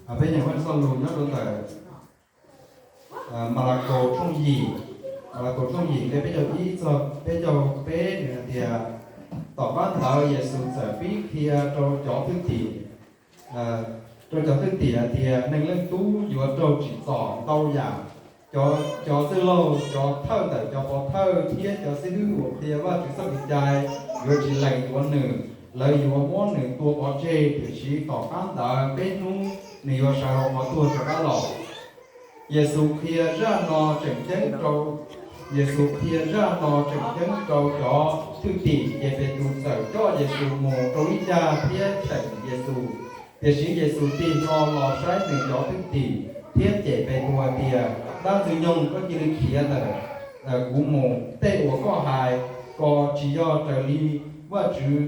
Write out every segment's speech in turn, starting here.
Peb nyeem Vaj Xoj Lus nyob rau ntawm Malakaus tshooj yim, Malakaus tshooj yim nqe peb caug ib txog peb caug peb nws hais tias, tom qab ntawd Yexus txawm pib qhia rau cov thwj tim, rau cov thwj tim hais tias Neeg Leej Tub yuav raug tsim txom ntau yam. Cov, cov txwj laug, cov thawj ntawm cov pov thawj thiab cov xib hwb uas qhia Vajtswv txoj kev cai yuav tsis lees yuav nws, lawv yuav muab nws tua pov tseg. Tiam sis tom qab ntawd peb hnub nws yuav sawv hauv qhov tuag rov qab los. Yexus qhia zaj no tseem ceeb rau, Yexus qhia zaj no tseem ceeb rau cov thwj tim, ces Petus txawm coj Yexus mus rau ib cag thiab cheem Yexus. Tiam sis Yexus tig hlo los saib nws cov thwj tim thiab cem Petus hais tias, Dab Ntxwg Nyoog, koj cia li khiav ntawm kuv mus! Tej uas koj hais ko tsis yog raws li Vajtswv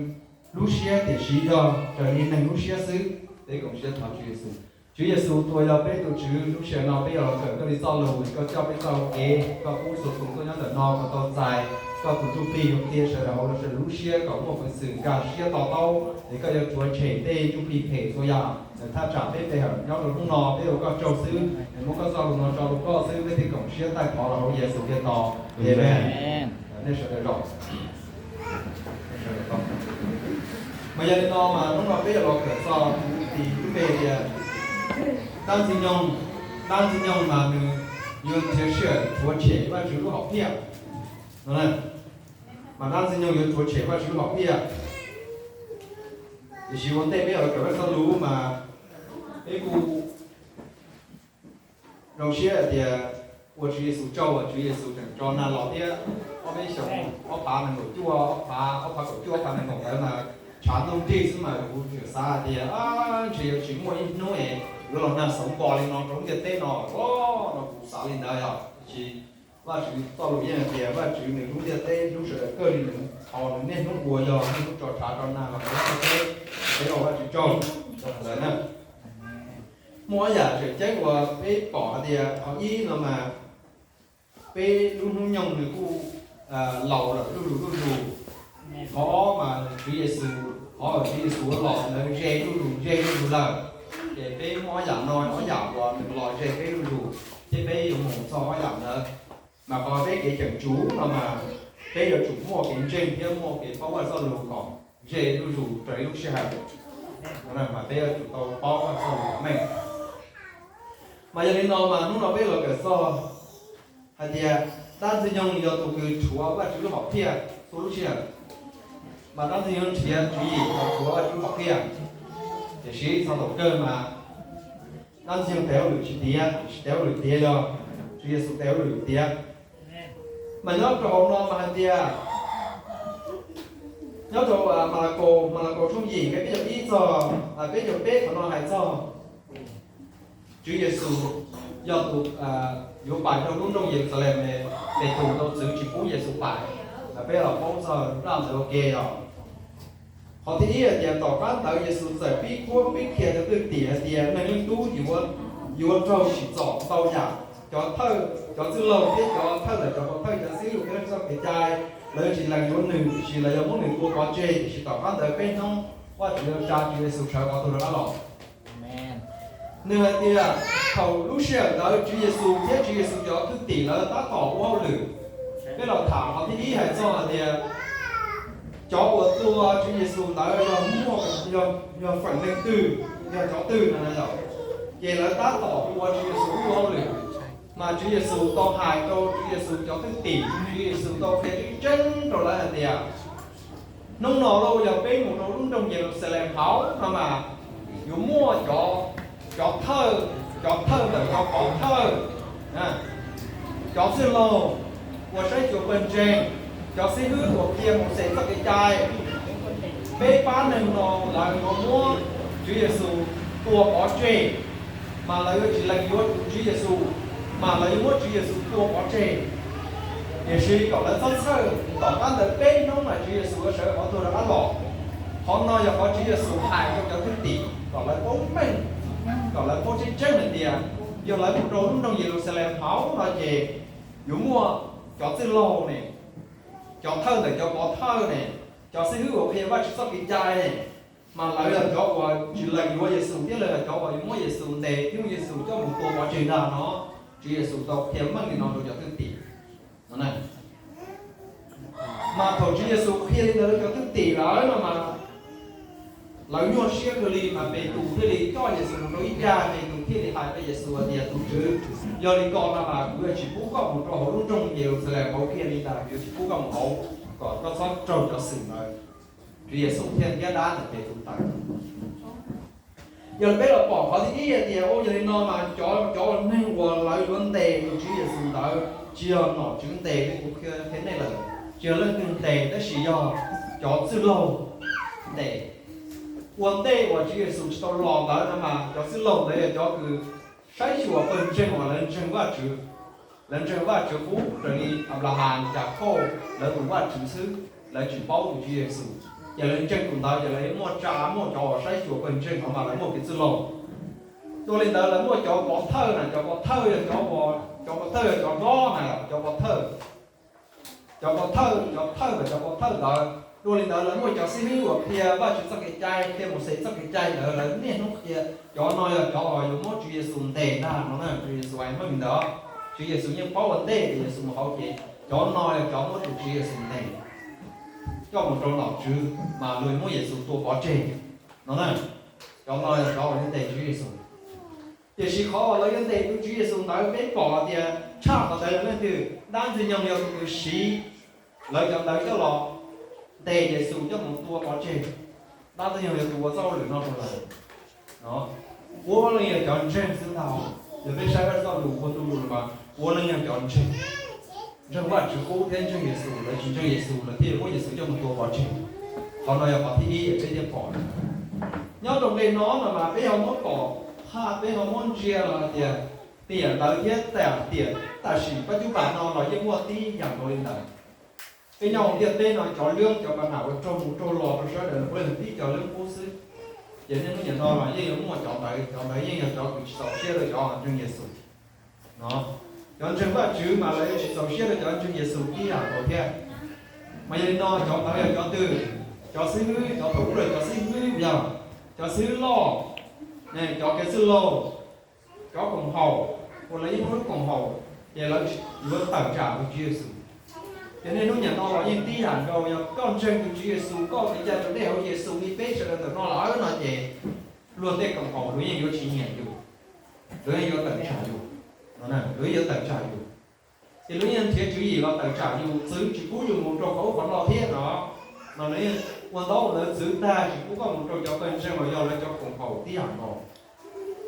lub siab, tiam sis yog raws li neeg lub siab xwb. Peb koom siab thov Tswv Yexus. Tswv Yexus, tus uas yog peb tus Tswv, lub sij hawm no peb yuav los kawm koj li txoj lus, es koj coj peb txoj hau kev, koj pub txhua tus tuaj nyob ntawm no kom tau txais koj tus ntsuj plig yuav qhia sawv daws hauv lawv sawv daws lub siab kom muaj peev xwm nkag siab to taub, es koj yuav rhuav tshem tej ntsuj plig phem txhua yam. Thaj tsam peb pe hawm nyob rau hnub no peb ua koj tsaug xwb, es muab koj txoj lus no tso rau koj xwb, peb thiaj koom siab taij thov los hauv Yexus Khetos. Amees. Nej sawv daws zaum. Mas yog li no mas hnub no peb yuav los kawm txog tus tis lub npe tias Dab Ntxwg Nyoog. Dab Ntxwg Nyoog mas nws yuav nrhiav sij hawm rhuav tshem Vajtswv lub hom phiaj no. Mas Dab Ntxwg Nyoog yuav rhuav tshem Vajtswv lub hom phiaj. Tiam sis ua ntej peb yuav los kawm Vajtswv txoj lus mas peb kuj zoo siab hais tias ua Tswv Yexus tsaug uas Tswv Yexus tseem tso nag los thiab. Ob peb xyoos, ob phav nees nkaum cuaj, ob phav, ob phav kaum cuaj, ob phav nees nkaum ntawd mas tshav ntuj nrig xwb mas kuv tseem xav hais tias ntshe yuav tsis muaj ib hnub es yuav los nag xoov npo li no rau lub ntiaj teb no, no kuv xav li ntawd yog. Tiam sis Vajtswv txoj lus yeej hais tias Vajtswv nws lub ntiaj teb hlub sawv daws kawg li, nws thaum nws niaj hnub ua yog niaj hnub tso tshav tso nag los rau lub ntiaj teb. Peb ua Vajtswv tsaug rau ntawd na. Muaj ob yam tseem ceeb uas peb pom hais tias qhov ib no mas peb lub hnub nyoog nws kuj laus lawm zuj zus zuj zus. Qhov ob mas Tswv Yexus, qhov uas Tswv Yexus los lawv ze zuj zus ze zuj zus lawm. Ces peb muaj ob yam no, ob yam uas nws los ze peb zuj zus, thiab peb yuav mus txog ob yam ntawd. Mas qhov peb kev cheem tsum no mas peb yuav tsum muaj kev ntseeg thiab muaj kev paub Vajtswv txoj lus kom ze zuj zus raws li lub sij hawm. Mas peb yuav tsum tau paub Vajtswv txoj lus kom meej. Mas yog li no mas hnub no peb los kawm txog hais tias dab ntxwg nyoog yog tus kws rhuav Vajtswv lub hom phiaj txhua lub sij hawm. Mas dab ntxwg nyoog nrhiav tswv yim los rhuav Vajtswv lub hom phiaj. Tiam sis txog thaum kawg mas dab ntxwg nyoog tes hauj lwm tsis tiav, tiam sis tes hauj lwm tiav yog Tswv Yexus tes hauj lwm tiav. Mas nyob rau hauv no mas hais tias, nyob rau Malakaus, Malakaus tshooj yim nqe peb caug ib txog peb caug peb qhov no hais txog Tswv Yexus yog tus yuav pais rau lub nroog Yeluxalees, Petus tau txwv tsis pub Yexus pais. Peb los paub txog zaj ntawd ua ke os. Qhov thib ib hais tias tom qab ntawd Yexus txawm pib qhuab pib qhia cov thwj tim hais tias Neeg Leej Tub yuav raug tsim txom ntau yam. Cov thawj, cov txwj laug thiab cov thawj ntawm cov pov thawj, cov xib hwb uas qhia Vajtswv txoj kev cai, lawv tsis lees yuav nws, tiam sis lawv yuav muab nws tua pov tseg. Tiam sis tom qab ntawd peb hnub Vajtswv yuav tsa Tswv Yexus sawv qhov tuag rov qab los. Nws hais tias thaum lub sij hawm ntawd Tswv Yexus thiab Tswv Yexus cov thwj tim lawv tab tom ua hauj lwm. Peb los tham qhov thib ib hais txog hais tias cov uas tua Tswv Yexus ntawd yog muaj, yog feem leej twg, yog cov twg no na yom. Ces lawv tab tom ua Tswv Yexus lub hauj lwm, mas Tswv Yexus tau hais rau Tswv Yexus cov thwj tim, Tswv Yexus tau qhia tseeb tseeb rau lawv hais tias hnub no lauj, yog peb mus rau lub nroog Yeluxalees hauv no mas yuav muaj cov, cov thawj, cov thawj ntawm cov pov thawj, cov txwj laug uas saib xyuas pawg ntseeg, cov xib hwb uas qhia Mauxes txoj kev cai, peb pab neeg no lawv yuav muab Tswv Yexus tua pov tseg, mas lawv yuav tsis lees yuav tus Tswv Yexus, mas lawv yuav muab Tswv Yexus tua pov tseg. Tiam sis kom lawv txhob txhawj, tom qab ntawd peb hnub mas Tswv Yexus yuav sawv qhov tuag rov qab los. Qhov no yog qhov Tswv Yexus hais rau cov thwj tim kom lawv paub meej, kom lawv paub tseeb tseeb hais tias yog lawv mus rau lub nroog Yeluxalees hauv no ces yuav muaj cov txwj laug ne, cov thawj ntawm cov pov thawj ne, cov xib hwb uas qhia Vajtswv txoj kev cai ne, Mas lawv yog cov uas tsis lees yuav Yexus thiab lawv yog cov uas yuav muab Yexus ntes thiab muab Yexus coj mus tua pov tseg ntag no. Tswv Yexus tau qhia meej li no rau cov thwj tim no. Mas thaum Tswv Yexus qhia li ntawd rau cov thwj tim lawm no mas lawv nyuaj siab kawg li, mas Petus thiaj li coj Yexus mus rau ib cag, Petus thiaj li hais rau Yexus hais tias, Tus Tswv, yog li ko no mas kuv yuav tsis pub koj mus rau hauv lub nroog Yeluxalees hauv kiag li ntag, kuv yuav tsis pub koj mus hauv, kom koj txhob raug cov xwm ntawd. Tswv Yexus thiaj ntiab dab ntawm Petus tawm. Yog li peb los pom qhov thib ib hais tias, ua yog li no mas cov, cov neeg uas lawv yuav ntes tus Tswv Yexus ntawd tsis yog nom tswv ntes li kuv qhia qhia nej lawm, tsis yog leej twg ntes tab sis yog cov txwj laug ntes. Ua ntej uas Tswv Yexus tsis tau los ntawd no mas cov txwj laug ntawd yog cov kws saib xyuas pawg ntseeg uas lawv ntseeg Vajtswv. Lawv ntseeg Vajtswv qub raws li Anplahas, Yakhauj lawv tus Vajtswv xwb, lawv tsis paub tus Tswv Yexus. Ces lawv ntseeg tus ntawd ces lawv yuav muaj tsa, muaj cov uas saib xyuas pawg ntseeg no mas lawv muaj kev txwj laug. Dua li ntawd lawv muaj cov pov thawj na, cov pov thawj yog cov, cov pov thawj yog cov hlob na, cov pov thawj. Cov pov thawj, cov thawj ntawm cov pov thawj ntawd. Dua li ntawd lawv muaj cov xib hwb uas qhia Vajtswv txoj kev cai, qhia Mauxes txoj kev cai ntawd, lawv niaj hnub qhia. Cov no yog cov uas yuav muab Tswv Yexus ntes ntag no na, Tswv Yexus hais meej li ntawd. Tswv Yexus yeej paub ua ntej tias Yexus mus hauv ces cov no yog cov muab tus Tswv Yexus ntes coj mus rau nom tswv mas luag muab Yexus tua pov tseg no na. Cov no yog cov uas yuav ntes Tswv Yexus. Tiam sis qhov uas lawv yuav ntes tus Tswv Yexus ntawd peb pom tias tshaj qhov ntawd yog leej twg? Dab Ntxwg Nyoog yog tus uas siv lawv cov ntawd coj los ntes Yexus coj mus tua pov tseg. Dab Ntxwg Nyoog yog tus ua txoj hauj lwm no rau lawv. Puav leej yog cov ntseeg xwb ntag. Yog peb saib Vajtswv txoj lus ua ntu zus los mas puav leej yog cov ntseeg, ntseeg Vajtswv qub thiab ntseeg Yexus, lawv tsis ntseeg Yexus lawv thiaj muab Yexus coj mus tua pov tseg. Qhov no yog qhov thib ib peb thiaj pom. Nyob rau nqe no no mas peb ho muab pom, peb ho muab ntsia los hais tias tiam ntawd thiab tiam tam sim pab cub pas no los yeej muaj tib yam nkaus li ntawd. Peb nyob hauv ntiaj teb no cov lwb cov pa nam ua raug mus raug los rau sawv daws puav leej tib cov lwb qub xwb. Ces niaj hnub niam no los yeej yuav muaj cov ntawd, cov ntawd yeej yog cov kws tsis txaus siab rau cov ntseeg Yexus. Cov ntseeg Vajtswv mas lawv yuav tsis txaus siab rau cov ntseeg Yexus tib yam nkaus thiab. Mas yog li no cov ntawd yog cov twg? Cov xib hwb, cov thaum ub los cov xib hwb yog cov xib hwb loj, cov kev txwj laug, cov koom haum, uas lawv yeej muaj lub koom haum, ces lawv yuav tawm tsam tus Tswv Yexus. Ces niaj hnub niam no los yeej tib yam nkaus, yog koj ntseeg tus Tswv Yexus, koj kev cai raus dej hauv Yexus li peb sawv daws ntawm no lawm no ces luag tej koom haum luag yeej yuav tsis nyiam yus, luag yeej yuav tawm tsam yus, luag yeej yuav tawm tsam yus. Ces luag yeej nrhiav tswv yim los tawm tsam yus, txwv tsis pub yus mus rau qhov ub qhov no thiab no. No lawv yeej ua ntaub ua ntawv txwv tag tsis pub koj mus rau cov pawg ntseeg los yog lawv cov koom haum tib yam nkaus.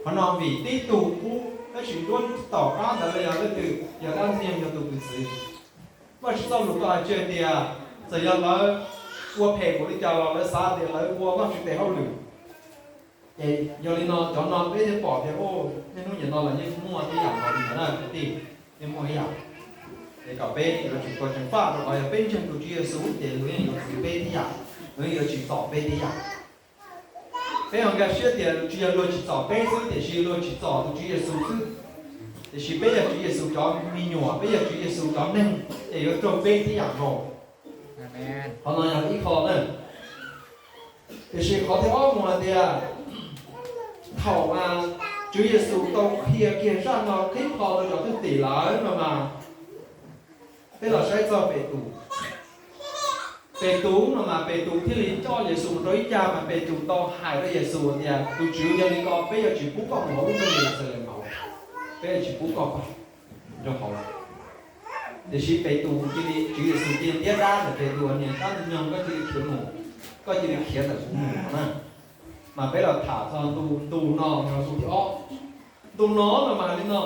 Qhov no vim tib tug qub, tab sis nruab tom qab ntawd yog leej twg? Yog Dab Ntxwg Nyoog yog tus kws txwv. Vajtswv txoj lus tau hais tseg tias txawm yog lawv ua phem npaum li cas los lawv xav tias lawv ua Vajtswv tes hauj lwm. Ces yog li no cov no peb thiaj pom tias niaj hnub niam no los yeej muaj tib yam nkaus li ntawd na kwv tij, yeej muaj ib yam. Ces kom peb yuav tsum tau ceev faj rau qhov yog peb ntseeg tus Tswv Yexus ces luag yeej yuav txwv peb tib yam, luag yeej yuav tsim txom peb tib yam. Peb ho nkag siab tias tsis yog luag tsim txom peb xwb tiam sis luag tsim txom tus Tswv Yexus xwb. Tiam sis peb yog Tswv Yexus cov me nyuam, peb yog Tswv Yexus cov neeg ces yuav raug peb tib yam nkaus. Qhov no yog ib qho na. Tiam sis qhov thib ob mus hais tias thaum Tswv Yexus tau qhia kiag zaj no qhib qho rau cov thwj tim lawm no mas, peb los saib txog Petus. Petus no mas Petus thiaj li coj Yexus mus rau ib cag mas Petus tau hais rau Yexus tias, Tus Tswv, yog li ko peb yuav tsis pub koj mus hauv lub nroog Yeluxalees hauv, peb yuav tsis pub koj pais rau hauv. Tiam sis Petus cia li, Tswv Yexus cia li ntiab dab ntawm Petus, Niam Dab Ntxwg Nyoog, koj cia li khiav ntawm kuv mus na. Mas peb los tham txog ntu, ntu no yog ntu thib ob. Ntu no no mas li no,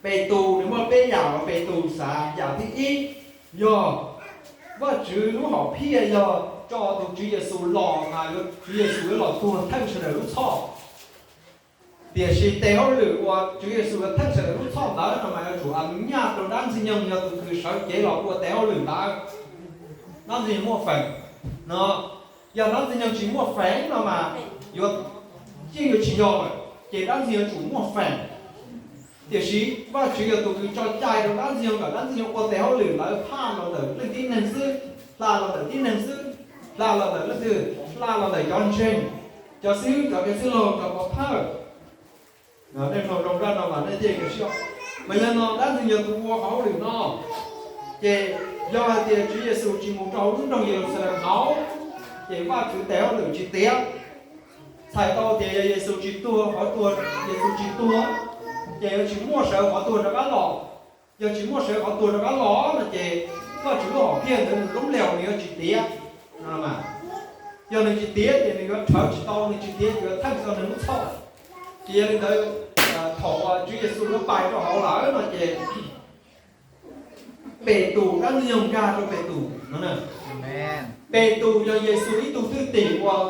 Petus nws muaj peb yam uas Petus xav. Yam thib ib, yog Vajtswv lub hom phiaj yog tso tus Tswv Yexus los mas Tswv Yexus yuav los tuag theej sawv daws lub txhoj. Tiam sis tes hauj lwm uas Tswv Yexus yuav theej sawv daws lub txhoj ntawd no mas yuav tsum a nyaj rau Dab Ntxwg Nyoog yog tus kws sawv cev los ua tes hauj lwm ntawd. Dab Ntxwg Nyoog muaj feem no, yog Dab Ntxwg Nyoog tsis muaj feem no mas yuav, yeej yuav tsis yog lawm, ces Dab Ntxwg Nyoog yuav tsum muaj feem. Tiam sis Vajtswv yog tus kws tso cai rau Dab Ntxwg Nyoog kom Dab Ntxwg Nyoog ua tes hauj lwm ntawd hla los ntawm leej tib neeg xwb, hla los ntawm tib neeg xwb, hla los ntawm leej twg? laj los ntawm cov ntseeg, cov xib hwb, cov kev xwb laug, cov pov thawj. Nej mloog zoo zaj no mas nej thiaj nkag siab. Mas yog no dab ntxwg nyoog tus ua hauj lwm no, ces yog hais tias Tswv Yexus tsis mus rau hauv lub nroog Yeluxalees hauv, ces Vajtswv tes hauj lwm tsis tiav. Txhais tau tias yog Yexus tsis tuag, qhov tuag, Yexus tsis tuag, ces yuav tsis muaj sawv qhov tuag rov qab los. Yog tsis muaj sawv qhov tuag rov qab los no ces Vajtswv lub hom phiaj ntawd nws lub leos nws yuav tsis tiav. Yog nws tsis tiav ces nws yuav rhawv tsis tau, nws tsis tiav ces yuav theej tsis tau nws lub txhoj. Ces yog li ntawd, thaum Tswv Yexus yuav pais rau hauv lawm no ces Petus, dab ntxwg nyoog nkag rau Petus no. Petus yog Yexus ib tug thwj tim uas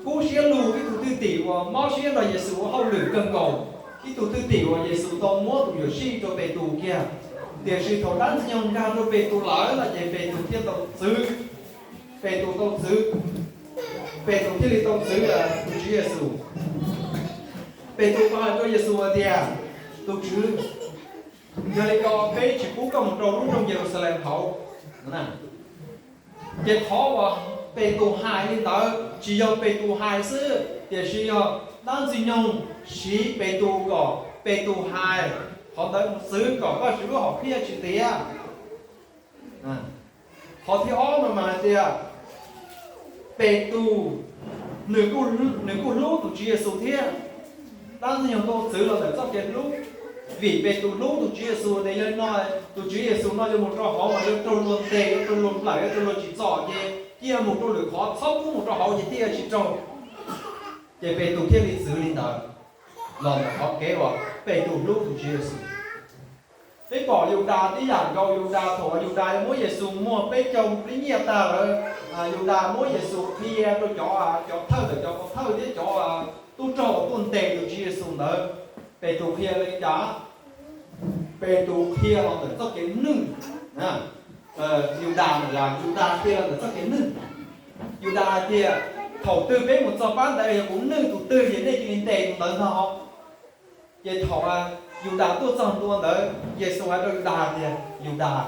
kub siab lug, ib tug thwj tim uas mob siab nrog Yexus ua hauj lwm kawg nkaus, ib tug thwj tim uas Yexus tau muab tus yuam sij rau Petus kiag. Tiam sis thaum dab ntxwg nyoog nkag rau Petus lawm no ces Petus thiaj tau txwv, Petus tau txwv, Petus thiaj li tau txwv tus Tswv Yexus. Petus tau hais rau Yexus hais tias, Tus Tswv, yog li ko peb tsis pub koj mus rau lub nroog Yeluxalees hauv. Ces qhov uas Petus hais li ntawd tsis yog Petus hais xwb, tiam sis yog dab ntxwg nyoog siv Petus kom Petus hais qhov ntawd mus txwv kom Vajtswv lub hom phiaj tsis tiav. Qhov thib ob no mas hais tias Petus nws kuj hlub tus Tswv Yexus thiab. Dab ntxwg nyoog tau txwv los ntawm txoj kev hlub, vim Petus hlub tus Tswv Yexus tias yog li no tus Tswv Yexus no yuav mus rau hauv mas yuav raug luag ntes, yuav raug luag nplawm, yuav raug luag tsim txom, ces cia mus rau lwm qhov, txhob pub mus rau hauv ces thiaj yuav tsis raug. Ces Petus thiaj li txwv li ntawd los ntawm qhov kev uas Petus hlub tus Tswv Yexus. Peb pom Yudas tib yam nkaus, Yudas thaum uas Yudas yuav muab Yexus muag peb caug nyiaj tag lawm, Yudas muab Yexus qhia rau cov, cov thawj ntawm cov pov thawj thiab cov tub rog uas tuaj ntes tus Tswv Yexus ntawd. Petus qhia li cas? Petus qhia los ntawm txoj kev nwj. Yudas, Yudas qhia los ntawm txoj kev nwj. Yudas hais tias, thaum twg peb mus txog pab ntawd yog kuv nwj tus twg ces nej cia li ntes tus ntawd ntag. Ces thaum Yudas tuaj txog ntua ntawd, Yexus hais rau Yudas tias, Yudas,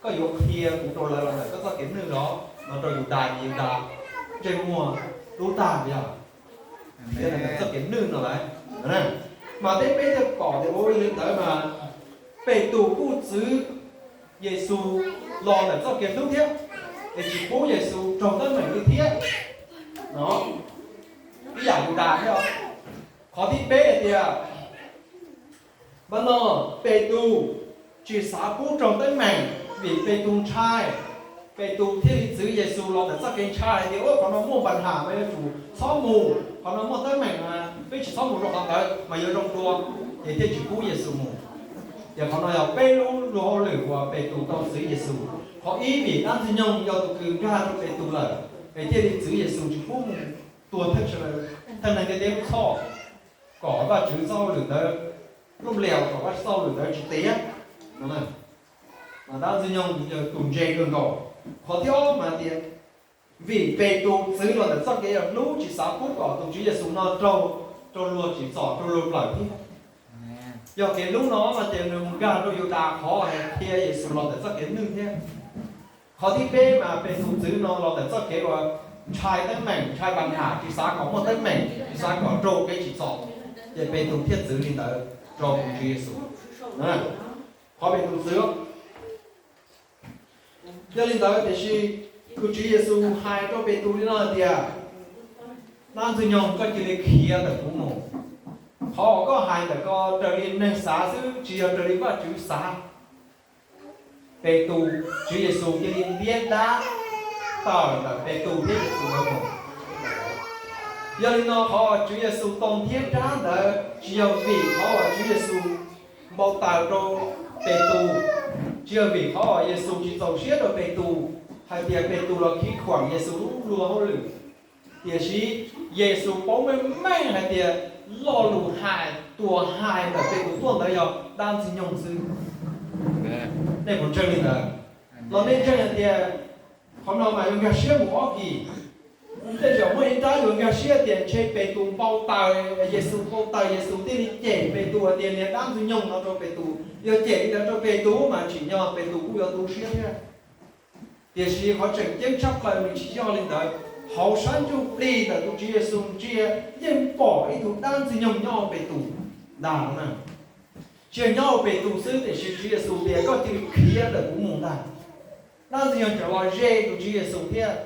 koj yuav qhia kuv rau lawv los ntawm koj txoj kev nwj los? No rau Yudas ces Yudas ntsej muag dub tag li os. Qhia los ntawm txoj kev nwj no lawm. Mas peb, peb thiaj pom tias ua li ntawd mas Petus kuj txwv Yexus los ntawm txoj kev hlub thiab, es tsis pub Yexus raug teeb meem li thiab. No ib yam Yudas thiab. Qhov thib peb hais tias, npaj no Petus tsis xav pub raug teeb meem vim Petus ntshai, Petus thiaj li txwv Yexus los ntawm txoj kev ntshai hais tias, ua qhov no muaj npa nham mas yuav tsum txhob mus, qhov no muaj teeb meem mas peb tsis txhob mus rau qhov ntawd mas yuav zoo dua, ces thiaj tsis pub Yexus mus. Ces qhov no yog peb lub luag hauj lwm uas Petus tau txwv Yexus. Qhov ib, vim dab ntxwg nyoog yog tus kws nkag rau Petus lawm, es thiaj li txwv Yexus tsis pub mus tua thawj neeg ntiaj teb lub txhoj, kom Vajtswv txoj hauj lwm ntawd, lub leos kom Vajtswv txoj hauj lwm ntawd tsis tiav. Mas dab ntxwg nyoog yog tus ntse kawg nkaus. Qhov thib ob mas tias, vim Petus txwv los ntawm txoj kev hlub tsis xav pub kom tus Tswv Yexus no raug, raug luag tsim txom, raug luag nplawm thiab. Yog kev hlub no mas ces nws mus nkag rau Yudas qhov hais qhia Yexus los ntawm txoj kev nwj thiab. Qhov thib peb mas Petus txwv no los ntawm txoj kev uas ntshai teeb meem, ntshai npa nham, tsis xav kom muaj teeb meem, tsis xav kom raug kev tsim txom, ces Petus thiaj txwv li ntawd rau tus Tswv Yexus. Qhov Petus txwv. Yog li ntawd tiam sis tus Tswv Yexus hais rau Petus li no hais tias, dab ntxwg nyoog, koj cia li khiav ntawm kuv mus. Qhov uas koj hais ntawm ko raws li neeg xav xwb, tsis yog raws li Vajtswv xav. Petus, Tswv Yexus cia li ntiab dab tawm ntawm Petus thiab Yexus nkawd mus. Yog li no qhov uas Tswv Yexus tau ntiab dab ntawd tsis yog vim qhov uas Tswv Yexus npau taws rau Petus, tsis yog vim qhov uas Yexus tsis txaus siab rau Petus hais tias Petus los khib khuam Yexus lub luag hauj lwm. Tiam sis Yexus paub meej meej hais tias lo lus hais, tus uas hais ntawm Petus tuaj ntawd yog dab ntxwg nyoog xwb. Nej puas ntseeg li ntawd? Los nej ntseeg hais tias qhov no mas yuav nkag siab mus ob kis. Tej zaum muaj ib nrab yuav nkag siab tias ntshe Petus npau taws, Yexus npau taws Yexus thiaj li cem Petus hais tias niag dab ntxwg nyoog no rau Petus. Yog cem li ntawd rau Petus mas tsim nyog Petus kuj yuav tu siab thiab. Tiam sis qhov tseem ceeb tshaj plaws nws tsis yog li ntawd. hauv sab ntsuj plig ntawm tus Tswv Yexus ntsia yeej pom ib tug dab Ntxwg Nyoog nyob hauv Petus ntag no na. Tsis yog nyob hauv Petus xwb tiam sis Tswv Yexus tias koj cia li khiav ntawm kuv mus ntag. Dab Ntxwg Nyoog tseem los ze tus Tswv Yexus thiab,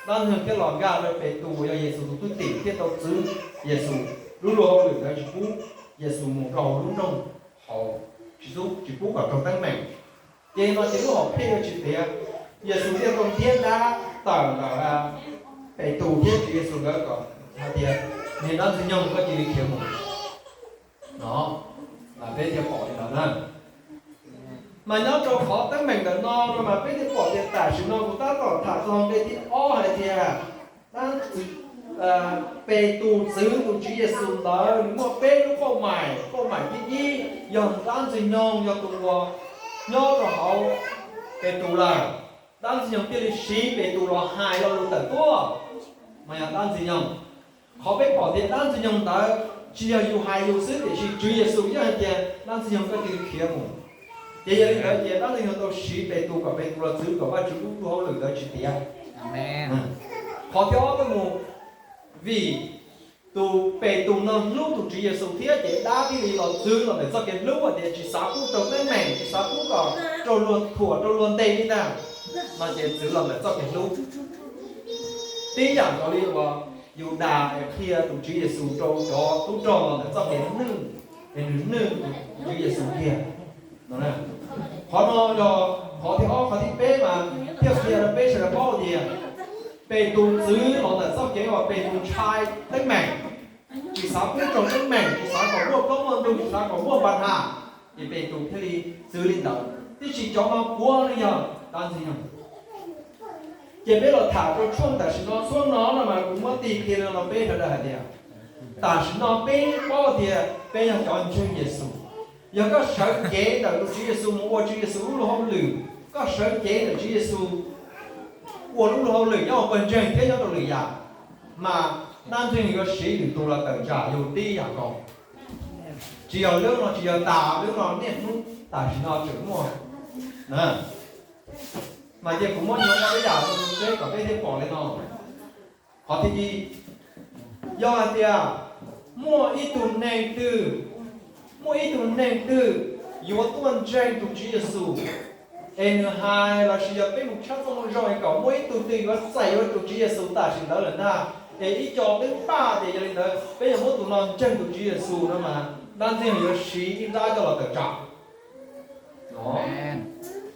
dab Ntxwg Nyoog thiaj los nkag rau Petus uas yog Yexus tus thwj tim thiaj tau txwv Yexus. Lub luag hauj lwm ntawd tsis pub Yexus mus rau hauv lub nroog hauv, tsis pub kom raug teeb meem. Ces no ces lub hom phiaj yuav tsis tiav, Yexus thiaj tau ntiab dab tawm ntawm Petus thiab Tswv Yexus nkawd kom hais tias, niag dab Ntxwg Nyoog, koj cia li khiav mus no. Mas peb thiaj pom li ntawd na. Mas nyob rau qhov teeb meem ntawm no no mas peb thiaj pom tias tam sim no kuv tab tom tham txog nqe thib ob hais tias Petus txwv tus Tswv Yexus ntawd nws muaj peb lub pauj maim. Pauj maim thib ib yog dab Ntxwg Nyoog yog tus uas nyob rau hauv Petus lawm, dab Ntxwg Nyoog thiaj li siv Petus los hais lo lus tawm tuaj, mas yog dab Ntxwg Nyoog. Qhov peb pom tias dab Ntxwg Nyoog ntawd tsis yog yus hais yus xwb tiam sis Tswv Yexus yeej hais tias dab Ntxwg Nyoog, koj cia li khiav mus. Ces yog li ntawd ces dab Ntxwg Nyoog tau siv Petus kom Petus los txwv kom Vajtswv lub luag hauj lwm ntawd tsis tiav. Qhov thib ob tuaj mus, vim tus Petus no hlub tus Tswv Yexus thiab ces dab thiaj li los txwv los ntawm txoj kev hlub hais tias tsis xav pub raug teeb meem, tsis xav pub kom raug luag thuam raug luag ntes li ntag, no ces txwv los ntawm txoj kev hlub. Tib yam nkaus li uas Yudas es qhia tus Tswv Yexus rau cov tub rog los ntawm txoj kev nwj, es nws nwj Tswv Yexus kiag. Qhov no yog qhov thib ob. Qhov thib peb mas thiaj qhia rau peb sawv daws paub tias Petus txwv los ntawm txoj kev uas Petus ntshai teeb meem, tsis xav pub raug teeb meem, tsis xav kom muaj plaub muaj ntug, tsis xav kom muaj npa has, ces Petus thiaj li txwv li ntawd. Tiam sis cov no puav leej yog dab Ntxwg Nyoog. Ces peb los tham rau tshuaj tam sim no, tshuaj no no mas kuv muab tig qhia no rau peb sawv daws hais tias tam sim no peb paub tias peb yog cov ntseeg Yexus. Yog koj sawv cev ntawm tus Tswv Yexus mus ua Tswv Yexus lub luag hauj lwm, koj sawv cev ntawm Tswv Yexus ua lub luag hauj lwm nyob hauv pawg ntseeg thiab nyob rau lwm yam, mas dab Ntxwg Nyoog yuav siv nws tus los tawm tsam yus tib yam nkaus. Tsis yog lub no, tsis yog tas lub no, niaj hnub tam sim no tseem muaj. Mas cia kuv muab nyob ib yam rau peb kom peb thiaj pom li no. Qhov thib ib, yog hais tias muaj ib tug neeg twg, muaj ib tug neeg twg yuav tuaj ntseeg tus Tswv Yexus, es nws hais lossis yog peb mus tshawb txoj moo zoo es kom muaj ib tug twg yuav txais yuav tus Tswv Yexus tam sim ntawd lawm ntag, es ib co twb paj tias yog li ntawd peb yuav muab tus no ntseeg tus Tswv Yexus no mas dab Ntxwg Nyoog yuav siv ib dab coj los tawm tsam.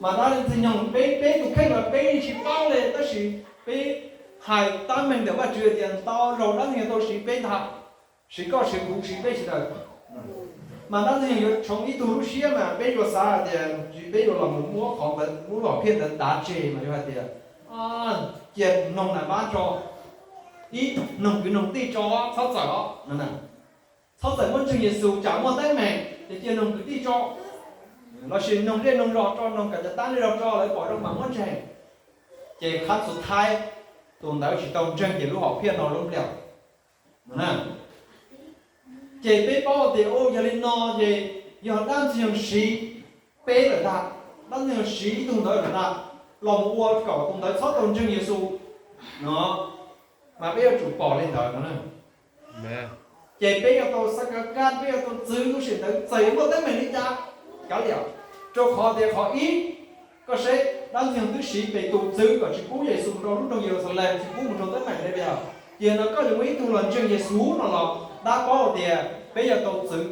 Mas dab Ntxwg Nyoog, peb, peb tus kheej mas peb yeej tsis paub li, tab sis peb hais tab meeg ntawm Vajtswv tias ntau zaus dab Ntxwg Nyoog tau siv peb ntag, siv koj siv kuv siv peb sawv daws. Mas dab Ntxwg Nyoog yuav tshoov ib tug lub siab mas peb yuav xav hais tias peb yuav los mus muab qhov ntawd, muab lub hom phiaj ntawd dav tseg mas yuav hais tias cia noog nam npab tso, ib noog kwv noog tij tso, txhob txawm os. Txhob txawm muab ntseeg Yexus tsam muaj teeb meem ces cia noog kwv tij tso, lossis noog zej noog zos tso, noog kom cov tab zej zos tso lawv pom zoo mam muab ntseeg. Ces khab xus thaib tus ntawd tsis tau ntseeg ces lub hom phiaj no lub npliag. Ces peb paub tias yog li no ces yog dab Ntxwg Nyoog siv peb lawm ntag, dab Ntxwg Nyoog siv ib tug ntawd lawm ntag los mus ua kom tus ntawd txhob tau ntseeg Yexus no, mas peb yuav tsum pom li ntawd no. Ces peb yuav tau xav kav kab, peb yuav tau txwv lub sij hawm ntawd txawm yuav muaj teeb meem li cas kav liam. Rau qhov tias qhov ib, koj saib dab Ntxwg Nyoog twb siv Petus txwv kom tsis pub Yexus mus rau lub nroog Yeluxalees, tsis pub mus raug teeb meem li. Ces no koj yuav muaj ib tug los ntseeg Yexus no los dab paub tias peb yuav tau txwv.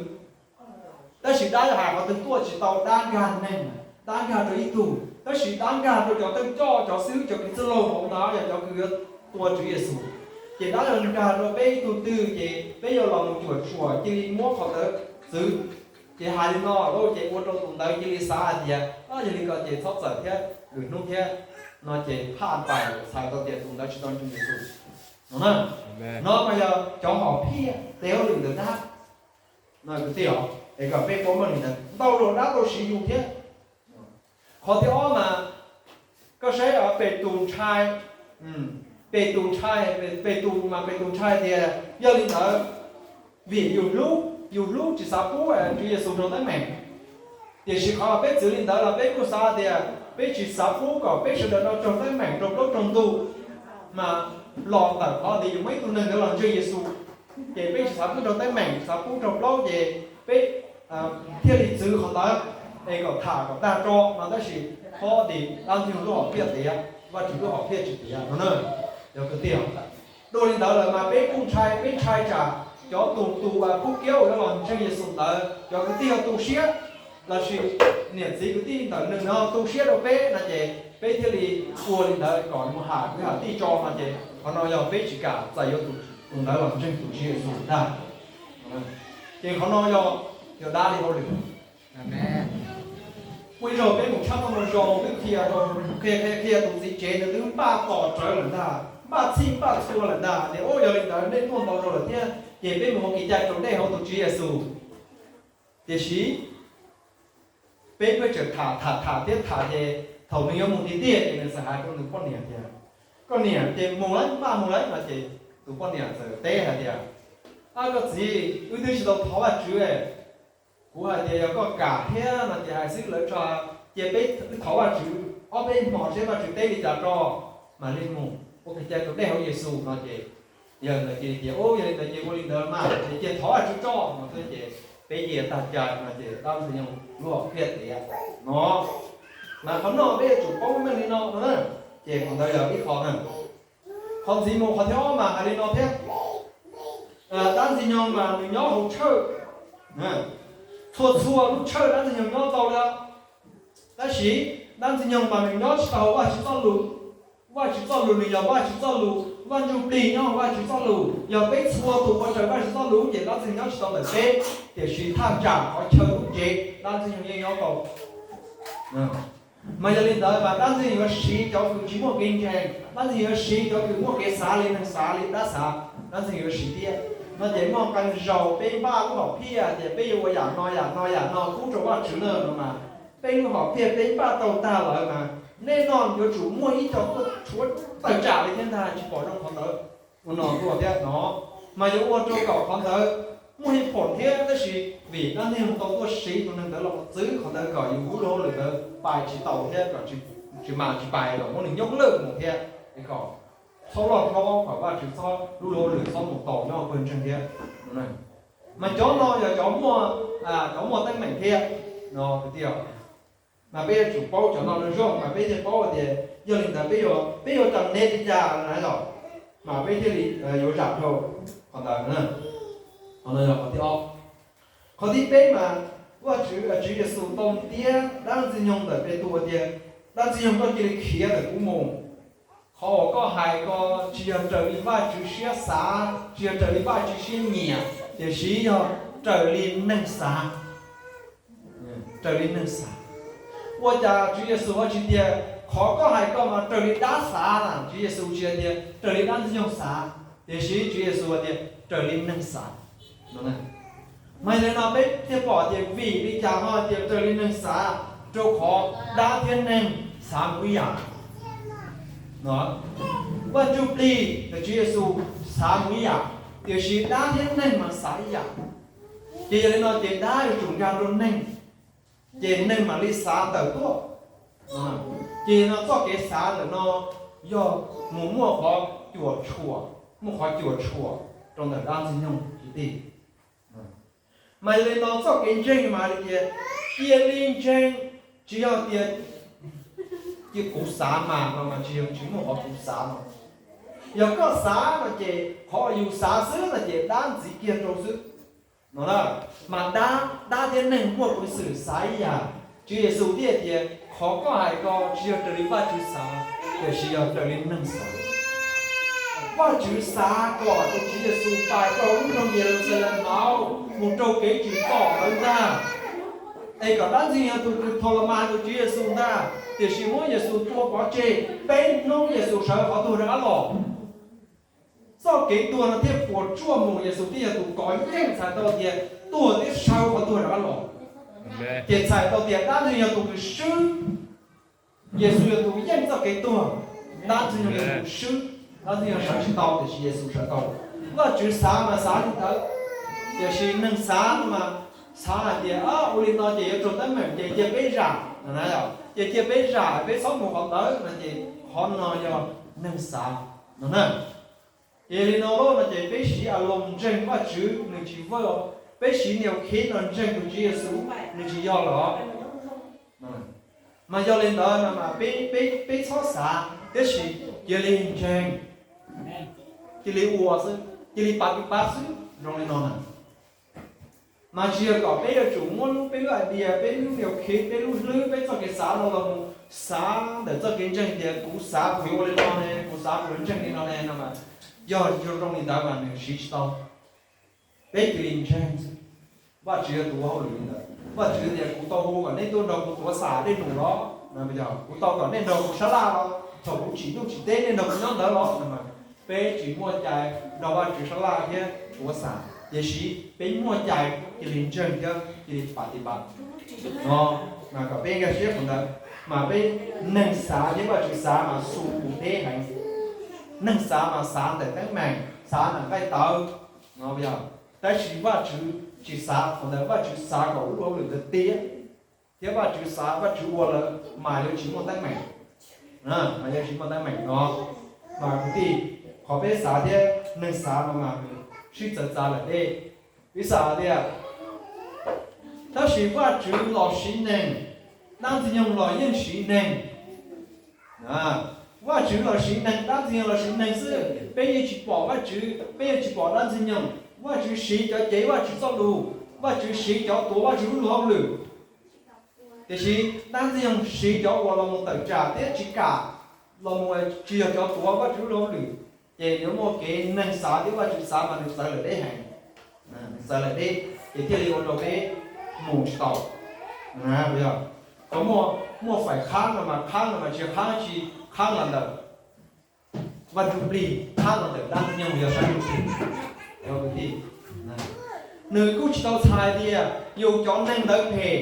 Tab sis dab yuav hais qhov twg tuaj tsis tau, dab nkag neeg, dab nkag rau ib tug, tab sis dab nkag rau cov thawj coj, cov xib hwb, cov kws txwj laug hauv ntawd yog cov kws yuav tua Tswv Yexus. Ces dab yuav nkag rau peb ib tug twg ces peb yuav los mus cuam tshuam cia li muab qhov ntawd txwv. Ces hais li no lauj ces ua rau tus ntawd cia li xav hais tias yog li ko ces txhob txawm thiab, lwm hnub thiab no ces phaj pais txhais tau tias tus ntawd tsis tau ntseeg Yexus. No mas yog cov hom phiaj tes hauj lwm ntawm dab. No kwv tij, es kom peb paub li ntawd, ntau zaus dab tau siv yus thiab. Qhov thib ob mas koj saib Petus ntshai, Petus ntshai, Petus mas Petus ntshai tias yog li ntawd vim yus hlub, yus hlub tsis xav pub Tswv Yexus raug teeb meem. Tiam sis qhov peb txwv li ntawd los peb kuj xav tias peb tsis xav pub kom peb sawv daws no raug teeb meem raug plaub raug ntug, mas los ntawm qhov tias yus muaj ib tug neeg ntawd los ntseeg Yexus, ces peb tsis xav pub rau teeb meem, tsis xav pub rau plaub, ces peb thiaj li txwv qhov ntawd es kom tham kom tag tso no, tab sis qhov tias dab ntxwg nyoog lub hom phiaj tiav, Vajtswv lub hom phiaj tsis tiav no na. Cov kwv tij, dua li ntawd lawm mas peb kuj ntshai, peb ntshai tsam cov tus tus uas pub kiab uas yuav los ntseeg Yexus ntawd cov kwv tij yog tu siab, lossis niam txiv kwv tij ntawm nws no tu siab rau peb no ces peb thiaj li ua li ntawd kom nws mus ham kwv ham tij tso no ces qhov no yog peb tsis kam txais yuav tus ntawd los ntseeg tus Tswv Yexus ntag. Ces qhov no yog, yog dab li hauj lwm. Muaj ib zaug peb mus tshab txoj moo zoo twb qhia rau, qhia qhia qhia tus txiv tsev ntawd twb npaj tos rawv lawm ntag, npaj txhij npaj txhua lawm ntag, tias ub yog li ntawd nej tuaj ntau zaus lawm thiab ces peb mus ua kev cai rau dej hauv tus Tswv Yexus. Tiam sis peb peb tseem tham tham tham thiab tham ces thaum nws yuav mus tiag tiag ces nws txawm hais rau nws poj niam tias, koj niam, ces mus lawm, npaj mus lawm no ces tus poj niam txawm teb hais tias, ab koj txiv, wb twb tsis tau thov Vajtswv. Kuv hais tias yog koj kam thiab no ces hais xwb, lawv tso cia peb thov Vajtswv ob peb hmo seb Vajtswv teb li cas tso mam li mus ua kev cai rau dej hauv Yexus no ces yawg ntawd ces tias, ub yog li ntawd ces ua li ntawd mas ces cia thov Vajtswv tso no xwb ces peb cia tag cai no ces dab ntxwg nyoog lub hom phiaj tiav no. Mas qhov no peb yuav tsum paub meej li no no na. Ces qhov ntawd yog ib qho na. Qhov ntxiv mus qhov thib ob mas hais li no thiab, dab ntxwg nyoog mas nws nyob hauv tshawj, txhua txhua lub tshawj dab ntxwg nyoog nyob tau li. Tab sis dab ntxwg nyoog mas nws nyob tsis tau hauv Vajtswv txoj lus. Vajtswv txoj lus nws yog Vajtswv txoj lus, Vaj Ntsuj Plig nyob hauv Vajtswv txoj lus, yog peb txhua tus ua raws Vajtswv txoj lus ces dab ntxwg nyob tsis tau ntawm peb, tiam sis thaj tsam qhov chaw lub tsev dab ntxwg nyoog yeej nyob tau. Mas yog li ntawd mas dab ntxwg nyoog yuav siv cov kws tsis muaj kev ntseeg, dab ntxwg nyoog yuav siv cov kws muaj kev xav li neeg xav li dab xav, dab ntxwg nyoog yuav siv thiab. No ces muaj qee zaus peb npaj lub hom phiaj tias peb yuav ua yam no yam no yam no pub rau Vajtswv na no mas peb lub hom phiaj peb npaj tau tag lawm mas nej no yuav tsum muaj ib co tuaj tshuav tawm tsam li thiab ntag, tsis pom zoo qhov ntawd. Ua no tuaj thiab no mas yuav ua rau kom qhov ntawd muaj haj phoom thiab, tab sis vim dab ntxwg nyoog tau tuaj siv tus neeg ntawd los txwv qhov ntawd kom yus lub hauj lwm ntawd pais tsis tau thiab kom tsis mas tsis pais los muab nws nyob lawj mus thiab es kom txhob loj hlob kom Vajtswv txhob lub hauj lwm txhob mus tau nyob pawg ntseeg thiab. Mas cov no yog cov muaj, cov muaj teeb meem thiab no kwv tij. Mas peb yuav tsum paub cov no zoo mas peb thiaj paub tias yog li ntawd peb yuav, peb yuav cam nev li cas na yom, mas peb thiaj li yuav zam dhau qhov ntawd. Qhov no yog qhov thib ob. Qhov thib peb mas Vajtswv, Tswv Yexus tau ntiab dab ntxwg nyoog ntawm Petus tias, dab ntxwg nyoog koj cia li khiav ntawm kuv mus. Qhov uas koj hais ko tsis yog raws li Vajtswv siab xav, tsis yog raws li Vajtswv siab nyiam, tiam sis yog raws li neeg xav. Raws li neeg xav. Ua cas Tswv Yexus ho tsis tias qhov koj hais ko mas raws li dab xav na? Tswv Yexus tsis hais tias raws li dab ntxwg nyoog xav, tiam sis Tswv Yexus hais tias raws li neeg xav. Mas yog li no peb thiaj pom tias vim li cas ho tias raws li neeg xav, rau qhov dab thiab neeg xav mus ib yam. Vaj Ntsuj Plig, Tswv Yexus xav mus ib yam, tiam sis dab thiab neeg mas xav ib yam. Ces yog li no ces dab yuav tsum nkag rau neeg, ces neeg mam li xav tawm tuaj. Ces no txoj kev xav ntawm no yog mus muaj qhov cuam tshuam, muaj qhov cuam tshuam rau ntawm dab ntxwg nyoog kwv tij. Mas yog li no txoj kev ntseeg mas hais tias cia li ntseeg, tsis yog tias cia kuv xav mas no mas tsis yog, tsis muaj qhov kuv xav no. Yog koj xav no ces qhov yus xav xwb no ces dab ntxiv kiag rau xwb no na. Mas dab, dab thiab neeg muaj peev xwm xav ib yam. Tswv Yexus thiaj tias qhov koj hais ko tsis yog raws li Vajtswv xav, tiam sis yog raws li neeg xav. Vajtswv xav kom tus Tswv Yexus pais rau lub nroog Yeluxalees mus rau kev tsim txom lawv ntag, es kom dab ntxwg nyoog yog tus kws tho la mas tus Tswv Yexus ntag, tiam sis muab Yexus tua pov tseg, peb hnub Yexus sawv qhov tuag rov qab los. Txoj kev tuag no thiaj puas tsuaj mus, Yexus thiaj yog tus kov yeej txhais tau tias tuag thiab sawv qhov tuag rov qab los. Ces txhais tau tias dab ntxwg nyoog yog tus kws swb, Yexus yog tus yeej txoj kev tuag, dab ntxwg nyoog yog tus swb, dab ntxwg nyoog sawv tsis tau tiam sis Yexus sawv tau. Vajtswv xav mas xav li ntawd, tiam sis neeg xav no mas xav hais tias ua li no ces yuav raug teeb meem ces cia peb zam no na, ces cia peb zam peb txhob mus qhov ntawd no ces qhov no yog neeg xav no na. Ces li no lauj no ces peb siv Aloos ntseeg Vajtswv nws tsis vwj, peb siv niam khib no ntseeg tus Tswv Yexus nws tsis yog lawm. Mas yog li ntawd no mas peb, peb txhob xav, tiam sis cia li ntseeg, cia li ua xwb, cia li pab pab xwb zoo li no na. Mas tsis yog kom peb yuav tsum muab lub, peb lub idea, peb lub niam khib, peb lub hlwb, peb txoj kev xav no los mus xav ntawm txoj kev ntseeg tias kuv xav kuv yuav ua li no ne, kuv xav kuv yuav ntseeg li no ne no mas yog zoo li ntawd mas nws siv tsis tau. Peb cia li ntseeg Vajtswv yog tus ua hauj lwm li ntawd. Vajtswv tias kuv tau hu kom nej tuaj nrog kuv tuav xam dej num los, kuv tau kom nej nrog kuv sab laj los, thaum kuv tsim ntuj tsim teb nej nrog kuv nyob ntawd los no mas peb tsis muaj cai nrog Vajtswv sab laj thiab tuav xam, tiam sis peb muaj cai cia li ntseeg thiab cia li pab tiv pab no. Mas kom peb nkag siab qhov ntawd, mas peb neeg xav thiab Vajtswv xav mas xu tus deb heev. Neeg xav mas xav ntawm teeb meem, xav ntawm nqaij tawv no yog, tab sis Vajtswv tsis xav qhov ntawd, Vajtswv xav kom lub hauj lwm ntawd tiav, thiab Vajtswv xav Vajtswv ua lawm mas yuav tsis muaj teeb meem, mas yuav tsis muaj teeb meem no. Mas kwv tij, qhov peb xav thiab neeg xav no mas sib txawv txav lawm dej. Piv xam tias, tab sis Vajtswv los siv neeg, dab Ntxwg Nyoog los yeej siv neeg. Vajtswv los siv neeg, dab Ntxwg Nyoog los siv neeg xwb, peb yeej tsis pom Vajtswv, peb yeej tsis pom dab Ntxwg Nyoog. Vajtswv siv cov cev Vajtswv txoj lus, Vajtswv siv cov tuav Vajtswv lub hauj lwm. Tiam sis dab Ntxwg Nyoog siv cov uas los mus tawm tsam thiab tsis kam, los mus tsis yog cov tuav Vajtswv lub hauj lwm, ces yuav muaj kev neeg xav thiab Vajtswv xav mas nws txawv lawm deb heev. Nws txawv lawm deb, ces thiaj li ua rau peb mus tsis tau. Yog, muaj, muaj faim qhab no mas qhab no mas tsis qhab tsis qhab los ntawm Vaj Ntsuj Plig, qhab los ntawm dab Ntxwg Nyoog yog sab ntsuj plig. Nws kuj tsis tau txhais tias yus cov neeg ntawd phem,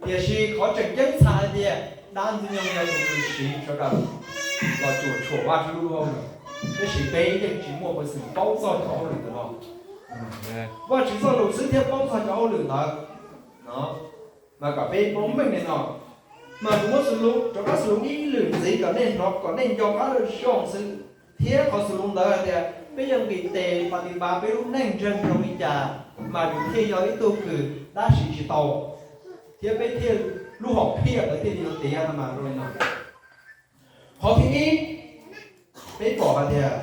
tiam sis qhov tseem ceeb txhais hais tias dab Ntxwg Nyoog yog tus uas siv sawv daws los cuam tshuam Vajtswv lub hauj lwm, tiam sis peb yeej tsis muaj peev xwm paub txog cov hauj lwm ntawd no. Vajtswv txoj lus xwb thiaj paub txog cov hauj lwm ntawd. Mas kom peb paub meej li no, mas kuv muab xws li rov qab xws li ib lwm ntxiv kom nej hnov kom nej nco qab lawm zoo xwb. Thiab qhov xws li ntawd hais tias peb yuav nqis tes pas tis pas peb lub neej ntseeg zoo li cas, mas yus thiaj yog ib tug kws dab sis tsis tau, thiab peb thiaj, lub hom phiaj ntawd thiaj li yuav tiav no mas zoo li no. Qhov thib ib, peb pom hais tias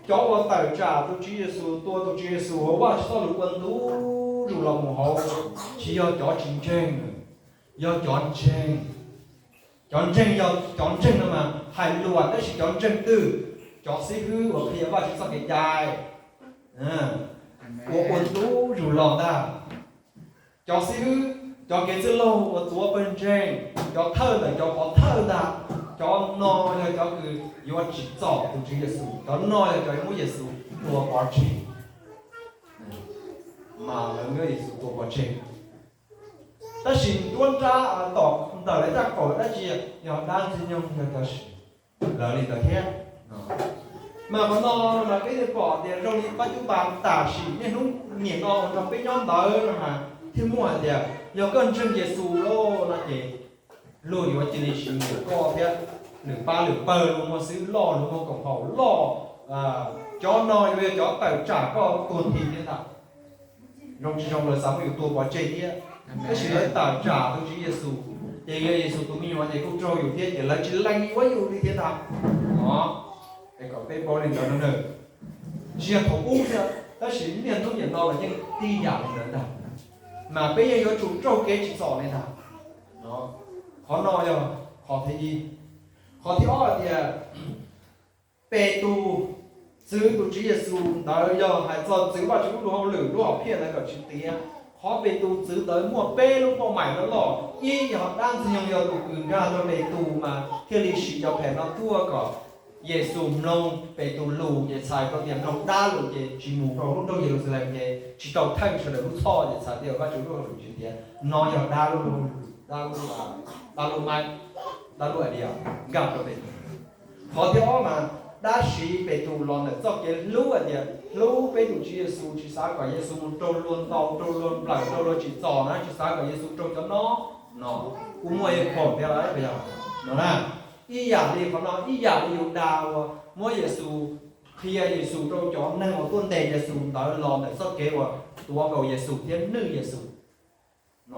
cov uas tawm tsam tus Tswv Yexus, tua tus Tswv Yexus, Vajtswv txoj lus ua ntu zus los mus hauv, tsis yog cov tsis ntseeg, yog cov ntseeg. Cov ntseeg yog cov ntseeg no mas hais lus, tab sis cov ntseeg twg? Cov xib hwb uas qhia Vajtswv txoj kev cai uas ua ntu zus los ntag. Cov xib hwb, cov kev txwj laug uas tuav pawg ntseeg, cov thawj ntawm cov pov thawj ntag, cov no yog cov kws yuav tsim txom tus Tswv Yexus, cov no yog cov yuav muab Yexus tua pov tseg. Mas lawv muab Yexus tua pov tseg. Tab sis nruab nrab tom ntawm lawv caj qaum dab tsi? Yog dab Ntxwg Nyoog yog cov siv lawv li ntawd thiab. Mas qhov no mas peb thiaj pom tias zoo li pab cub pas tam sim niaj hnub niam no uas nrog peb nyob ntawd no mas thiaj muaj hais tias yog koj ntseeg Yexus lauj no ces luag yuav cia li siv lwm koj thiab, lwm pab lwm pawg, luag muaj xib hwb loj, luag muaj koom haum loj, cov no yuav yog cov tawm tsam koj tuag nthi thiab ntag. Zoo tsis zoo lawv xav muab yus tua pov tseg thiab, tab sis lawv tawm tsam tus Tswv Yexus, ces yog Yexus tus me nyuam ces kuj raug yus thiab, ces lawv tsis lees yuav yus li thiab ntag. Es kom peb paub li ntawd no na. Tsis yog thaum ub thiab, tab sis niaj hnub niam no los yeej tib yam li ntawd ntag. Mas peb yeej yuav tsum raug kev tsim txom li ntag. Qhov no yog qhov thib ib. Qhov thib ob hais tias Petus txwv tus Tswv Yexus ntawd yog hais txog txwv Vajtswv lub hauj lwm, lub hom phiaj ntawd kom tsis tiav. Qhov Petus txwv ntawd muaj peb lub pauj maim loj loj. Ib, yog dab Ntxwg Nyoog yog tus kws nkag rau Petus mas thiaj li siv cov phem no tuaj kom Yexus mloog Petus lus, ces txhais tau tias mloog dab lus ces tsis mus rau lub nroog Yeluxalees, ces tsis tau theej sawv daws lub txhoj, ces txhais tias Vajtswv lub hauj lwm tsis tiav. No yog dab lub, dab lub, dab lub maib, dab lub idea nkag rau Petus. Qhov thib ob mas dab siv Petus los ntawm txoj kev hlub hais tias hlub peb tus Tswv Yexus, tsis xav kom Yexus mus raug luag ntaus, raug luag nplawm, raug luag tsim txom na, tsis xav kom Yexus raug cov no, no kuj muaj ib qho thiab lauj, yog no na. Ib yam li qhov no, ib yam li Yudas uas muab Yexus qhia Yexus rau cov neeg uas tuaj ntes Yexus ntawd los ntawm txoj kev uas tuav nkaus Yexus thiab nwj Yexus no.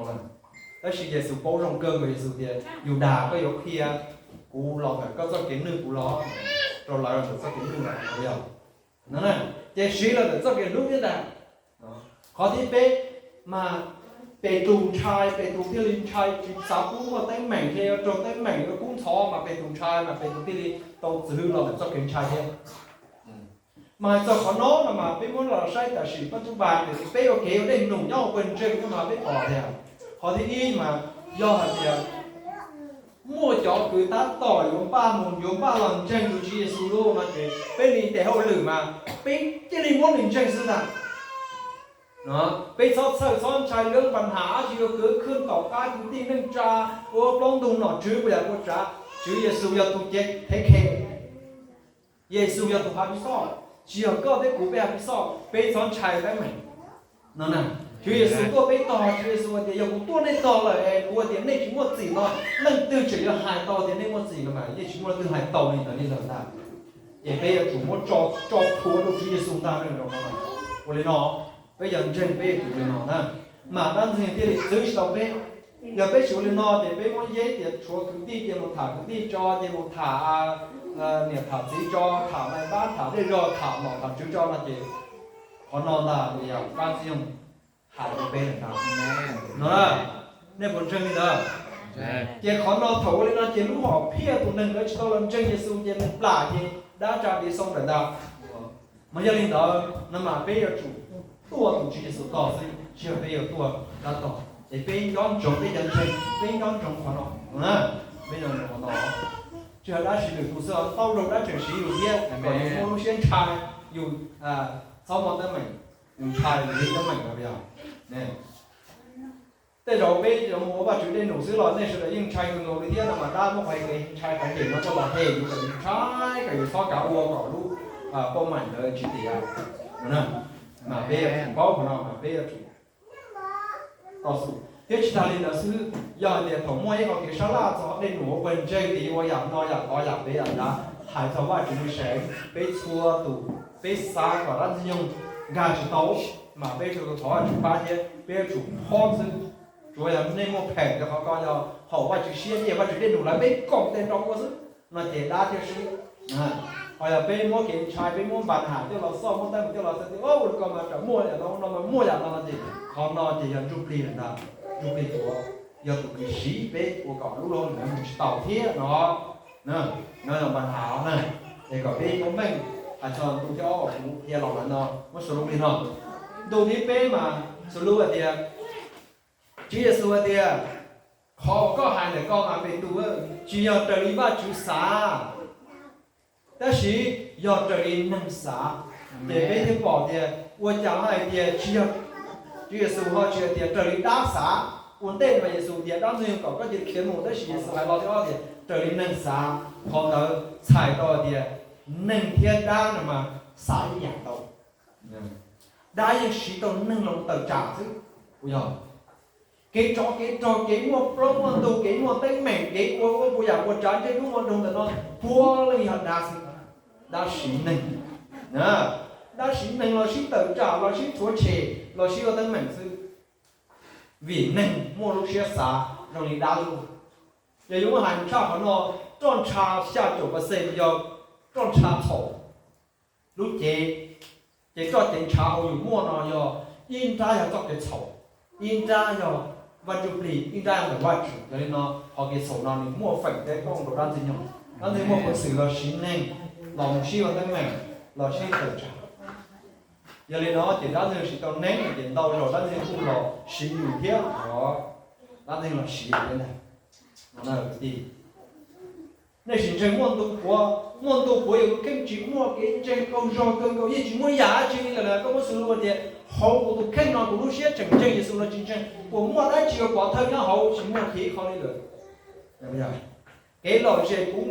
Tab sis Yexus paub zoo kawg nkaus Yexus tias, Yudas, koj yuav qhia kuv los ntawm koj txoj kev nwj kuv los rau lawv los ntawm txoj kev nwj lawv los yog no, ces siv los ntawm txoj kev hlub thiab ntag. Qhov thib peb mas Petus ntshai, Petus thiaj li ntshai tsis xav pub muaj teeb meem, thiaj yuav raug teeb meem yuav kub ntxhov mas Petus ntshai mas Petus thiaj li tau txwv los ntawm txoj kev ntshai thiab. Mas hais txog qhov no no mas peb muab los saib tam sim pab tub npas tias peb ua kev ua dej num nyob ua pawg ntseeg no mas peb pom tias qhov thib ib mas yog hais tias muaj cov kwv tab tom yuav npaj mus yuav npaj los ntseeg tus Tswv Yexus lawm no ces peb li tes hauj lwm mas peb cia li muab nws ntseeg xwb ntag. Peb txhob txhawj txhob ntshai lawv npa nham dab tsi yuav kwv khwj tom qab kwv tij neej tsa, ua plaub ntug nom tswv puas yam puas tsav, Tswv Yexus yog tus cev thev khe. Yexus yog tus hav pis xoj, tsis yog koj thiab kuv peb hav pis xoj, peb txhob ntshai teeb meem no. Tswv Yexus tuaj peb tog, Tswv Yexus hais tias yog kuv tuaj nej tog lawm es kuv hais tias nej tsis muaj txim no, leej twg tseem yuav hais tau tias nej muaj txim no mas yeej tsis muaj leej twg hais tau li ntawd li lawm ntag. Ces peb yuav tsum muab tso plhuav rau Tswv Yexus ntag. Ua li no, peb yog ntseeg peb yuav tsum ua li no na, mas dab ntxwg thiaj li txwv tsis tau peb. Yog peb tsis ua li no ces peb muab yeb tias tshuav kwv tij ces mus tham kwv tij tso, ces mus tham niam tham txiv tso, tham nais pab tham zej zog, tham nom tham tswv tso no ces qhov no ntag yog dab ntxwg hais rau peb lawm ntag no. Nej puas ntseeg li ntawd? Ces qhov no thaum ua li no ces lub hom phiaj tus neeg ntawd tsis tau los ntseeg Yexus ces nws plam ces dab tsa tiv xoo lawm ntag. Mas yog li ntawd no mas peb yuav tsum tuaj tus Tswv Yexus tog xwb, tsis yog peb yuav tuaj dab tog. Es peb nco ntsoov peb cov ntseeg, peb nco ntsoov qhov no, peb nco ntsoov qhov no. Tsis yog dab siv lwm tus xwb, tau lus dab tseem siv yus thiab, kom yus muaj lub siab ntshai, yus txhob muaj teeb meem, yus ntshai yus li teeb meem no yog. Tej zaum peb yuav mus ua Vajtswv dej num xwb los nej sawv daws yeej ntshai kawg nkaus li thiab no mas dab muab qhov kev ntshai qhov ncem no coj los hem yus kom yus ntshai kom yus txhob kav ua kom lub pauj maim ntawd tsis tiav. Mas peb yuav tsum paub qhov no mas peb yuav tsum tau xum. Thiab tsis tas li ntawd xwb, yog hais tias thaum muaj ib qho kev sab laj txog dej num ua pawg ntseeg tias yuav ua yam no yam tod yam pem yam ntawd hais txog Vajtswv lub seem, peb txhua tus peb xav kom dab ntxwg nyoog nkag tsis tau, mas peb yuav tsum thov Vajtswv pab thiab peb yuav tsum phob xwb. Tsuav yog nej muaj pheem tias qhov ko yog haum Vajtswv siab, yog Vajtswv dej num lawv peb koom tes nroo ua xwb no ces dab thiaj swb. Ho yog peb muab kev ntshai, peb muab npa nham coj los xauj, muab teeb meem coj los xauj tias ua li ko mas tsam muaj yam no no mas muaj yam no no ces qhov no ces yog ntsuj plig lawm ntag. Ntsuj plig tuav, yog tus kws siv peb ua kom lub luag ntawd mus tsis taus thiab no. No yog npa nham na, es kom peb muab meej hais txog ntu thib ob uas kuv qhia los ntawm no muab sawv lub li no. Ntu thib peb mas sawv lub hais tias, Tswv Yexus hais tias, qhov uas koj hais ntawm ko mas Petus, tsis yog raws li Vajtswv xav, tab sis yog raws li neeg xav. Ces peb thiaj pom tias ua cas hais tias tsis yog, Tswv Yexus ho tsis hais tias raws li dab xav. Ua ntej mas Yexus tias dab ntxwg nyoog kom koj cia li khiav mus, tab sis Yexus hais lo thib ob tias raws li neeg xav. Qhov ntawd txhais tau tias neeg thiab dab no mas xav ib yam ntau. Dab yeej siv tau neeg los tawm tsam xwb. Yog kev tsov kev rog, kev muaj plaub muaj ntug, kev muaj teeb meem, kev ua ua puas yam puas tsav ntsej hnub ua nroog ntawm no, puav leej yog dab xwb. Dab siv neeg, dab siv neeg los sib tawm tsam los sib rhuav tshem los sib ua teeb meem xwb. Vim neeg muaj lub siab xav zoo li dab lub. Yog yuav muab hais tshaj qhov no, roj ntsha xya caum percent yog roj ntsha txhaum. Lub cev, ces txoj kev ntshav uas yus muaj no yog ib nrab yog txoj kev txhaum, ib nrab yog Vaj Ntsuj Plig, ib nrab yog ntawm Vajtswv. Yog li no qhov kev txhaum no nws muaj feem teb koob rau dab ntxwg nyoog. Dab ntxwg nyoog muaj peev xwm los siv neeg los mus sib ua teeb meem, los sib tawm tsam. Yog li no ces dab ntxwg nyoog siv tau neeg ces ntau zaus dab ntxwg nyoog kuj los siv yus thiab os. Dab ntxwg nyoog los siv yus thiab ntag. Nej sim ntseeg muaj ntu puav, muaj ntu puav yus tus kheej tsis muaj kev ntseeg qaug zog kawg nkaus, yeej tsis muaj yam dab tsi li lawm. Koj muab xws lus tias hauv kuv tus kheej no kuv lub siab tseem ntseeg Yexus los tsis ntseeg, puas muaj dab tsi uas pov thawj nyob hauv? Tsis muaj kiag qhov li lawm. Kev lom zem puv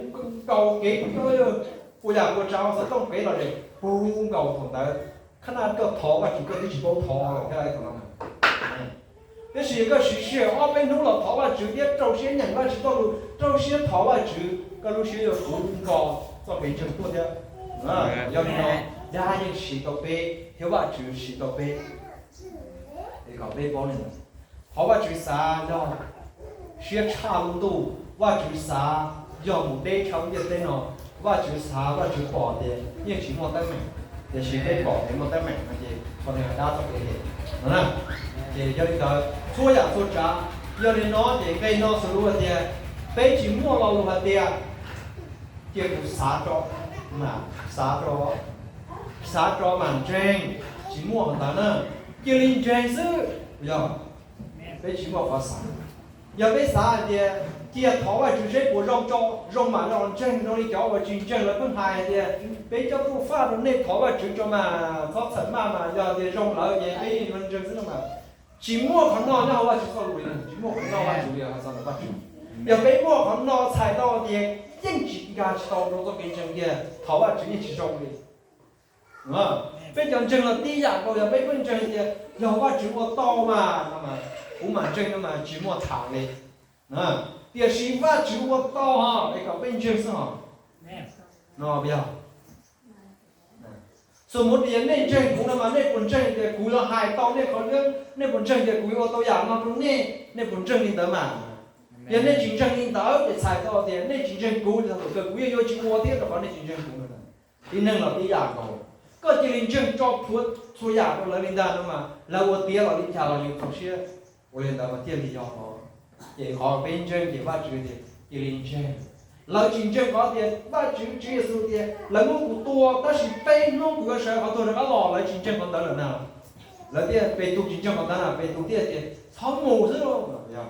nkaus, kev puas yam puas tsav xov tooj kev lom zem puv nkaus thaum ntawd, khab naj koj thov Vajtswv koj twb tsis paub thov lawm thiab thaum no. Tab sis yog koj siv sij hawm ob peb hnub los thov Vajtswv thiab rau siab nyeem Vajtswv txoj lus, rau siab thov Vajtswv, koj lub siab yuav puv nkaus txoj kev ntseeg tuaj thiab. Yog li no, dab yeej siv tau peb thiab Vajtswv siv tau peb. Es kom peb paub li ntawd, qhov Vajtswv xav yog siab tshaj lub ntuj, Vajtswv xav yog mus deb tshaj lub ntiaj teb no, Vajtswv xav Vajtswv pom tias yeej tsis muaj teeb meem, tiam sis peb pom tias muaj teeb meem no ces qhov ntawd yog dab txoj kev no na. Ces yog li ntawd txhua yam txhua tsav, yog li no ces nqe no xws li tias peb tsis muaj lo lus hais tias cia kuv xav rau mas xav rau, xav rau mas ntseeg, tsis muaj qhov ntawd na. Cia li ntseeg xwb, yog peb tsis muaj qhov xav. Yog peb xav hais tias cia thov Vajtswv seb puas zoo tso, zoo mas los ntseeg, zoo li cov uas tsis ntseeg lawv pheej hais tias peb coj tuaj faj rau nej, thov Vajtswv tso mas txhob txhawm maj mas yog tias zoo lawm ces peb ntseeg xwb no mas. Tsis muaj qhov no nyob hauv Vajtswv txoj lus li, tsis muaj qhov no Vajtswv li hais txog ntawm Vajtswv. Yog peb muaj qhov no txhais tau tias yeej tsis nkag tsis tau rau txoj kev ntseeg tiag, thov Vajtswv yeej tsis zoo li. Peb cov ntseeg los tib yam nkaus, yog peb pheej ntseeg tias yog Vajtswv ua tau mas, kuv mam ntseeg no mas tsis muaj tham li. Tiam sis Vajtswv ua tau ho es kom peb ntseeg xwb ho. No yog xus mus tias nej ntseeg kuv no mas nej puas ntseeg tias kuv yuav hais tau nej qhov, nej puas ntseeg tias kuv yuav ua tau yam no rau nej, nej puas ntseeg li ntawd mas? Yog nej tsis ntseeg li ntawd ces txhais tau tias nej tsis ntseeg kuv, thaum kawg kuv yeej yuav tsis ua thiab rau qhov nej tsis ntseeg kuv no. Tib neeg los tib yam nkaus, koj cia li ntseeg tso plhuav txhua yam rau lawv li ntag no mas lawv ua tiav los li cas los yus txaus siab ua li ntawd mas thiaj li yog. Ces qhov peb ntseeg ces Vajtswv tias cia li ntseeg. Lawv tsis ntseeg qhov tias Vajtswv, Tswv Yexus tias lawv muab kuv tua tab sis peb hnub kuv yuav sawv qhov tuag rov qab los, lawv tsis ntseeg qhov ntawd lawm na. Lawv thiaj, Petus tsis ntseeg qhov ntawd na, Petus thiaj tias txhob mus xwb lauj.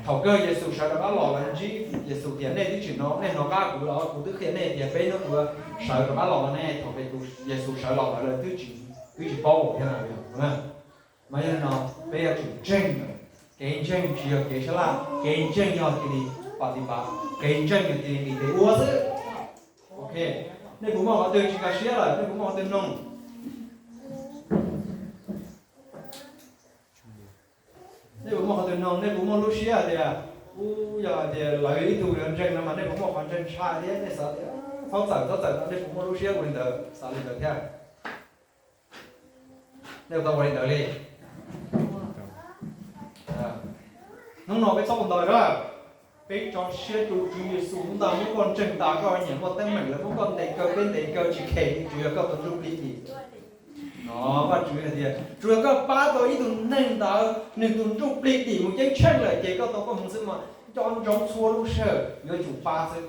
Thaum kawg Yexus sawv rov qab los lawv ntsib Yexus tias nej twb tsis hnov, nej hnov qab kuv los kuv twb qhia nej tias peb hnub kuv sawv rov qab los no ne. Thaum Petus, Yexus sawv los lawv, lawv twb tsis paub thiab na. Mas yog li no peb yuav tsum ntseeg, kev ntseeg tsis yog kev sab laj, kev ntseeg yog cia li pas tiv pas, kev ntseeg yog cia li nqis tes ua xwb. Ok, nej puas muaj qhov twg tsis nkag siab lawm, nej puas muaj qhov twg nug? Nej puas muaj qhov twg nug, nej puas muaj lub siab hais tias, u, yog hais tias lawv ib tug yuav ntseeg no mas nej puas muaj qhov ntseeg tshaj thiab nej xav tias txhob txawm txhob txawm no, nej puas muaj lub siab ua li ntawd, xav li ntawd thiab? Nej tau ua li ntawd li? Hnub no peb txhob ua ntawd na. Peb tso siab rau Tswv Yexus ntag, muab koj ntseeg tas koj nyiam muaj teeb meem lawm, muab koj ntes kaw, peb ntes kaw tsis khem li, tsuas yog koj tus ntsuj plig dim. No, Vajtswv hais tias tsuas yog koj pab tau ib tug neeg ntawd, nws tus ntsuj plig dim mus ceeb tsheej lawm ces koj tau koob hmoov xwb mas, nco ntsoov txhua lub sij hawm yuav tsum pab xwb.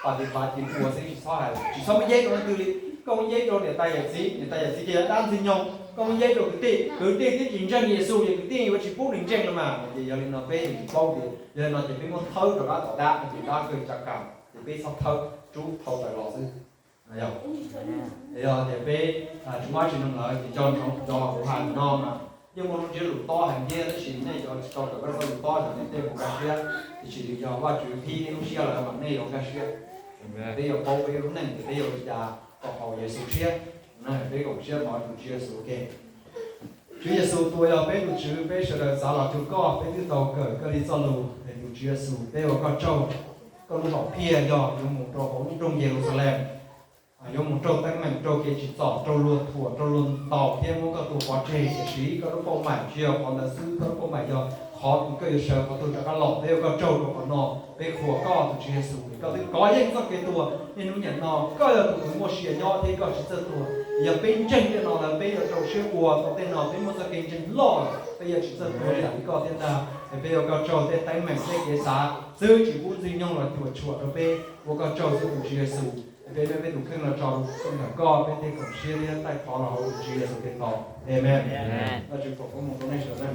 Pas tiv pas cia ua xwb, tsis txhob hais, tsis txhob muab yeb rau leej twg li. Koj muab yeb rau niam tais yawm txiv, niam tais yawm txiv ces yog dab ntxwg nyoog. Koj muab yeb rau kwv tij, kwv tij twb tsis ntseeg Yexus ces kwv tij yuav tsis pub nws ntseeg no mas. Ces yog li no peb yuav tsum paub tias yog li no ces peb muab thawb rov qab tom dab no ces dab kawg tsa kam, ces peb txhob thawb, rub thau tawm los xwb. Yog tias peb tsis muaj dab tsi nug lawm ces nco ntsoov, cov kuv hais no mas yeej muaj lub ntsiab lus tob hais ntxiag tab sis nej cov tsis tau kawm Vajtswv lus tob yog nej tej puas nkag siab, tiam sis yog Vajtswv qhib nej lub siab lawm mas nej yuav nkag siab. Peb yuav paub peb lub neej tias peb yuav ua li cas kom haum Yexus siab. Peb koom siab thov tus Tswv Yexus ua ke. Tswv Yexus, tus uas yog peb tus Tswv, peb sawv daws xav los cuag koj, peb twb tau kawm koj li txoj lus es tus Tswv Yexus, peb ua koj tsaug. Koj lub hom phiaj yog yuav mus rau hauv lub nroog Yeluxalees, yuav mus raug teeb meem, raug kev tsim txom, raug luag thuam, raug luag ntaus thiab muab koj tua pov tseg, tiam sis koj lub pauj maim tsis yog qhov ntawd xwb, koj lub pauj maim yog qhov uas koj yuav sawv qhov tuag rov qab los. Peb ua koj tsaug rau qhov no, peb qhuas koj tus Tswv Yexus, koj twb kov yeej txoj kev tuag, niaj hnub niam no koj yog tus uas muaj sia nyob thiab koj tsis txawj tuag. Yog peb ntseeg tej no lawm peb yuav rau siab ua tau tej no, peb muaj txoj kev ntseeg loj, peb yuav tsis txawj tuag li koj thiab ntag. Es peb ua koj tsaug, tej teeb meem tej kev xav txwv tsis pub ntxwg nyoog los cuam tshuam rau peb, ua koj tsaug xwb tus Tswv Yexus. Es peb muab peb tus kheej los tso rau koj, peb tej koom siab thiab taij thov los hauv tus Tswv Yexus Khetos. Amees. Vajtswv foom koob hmoov rau nej sawv daws.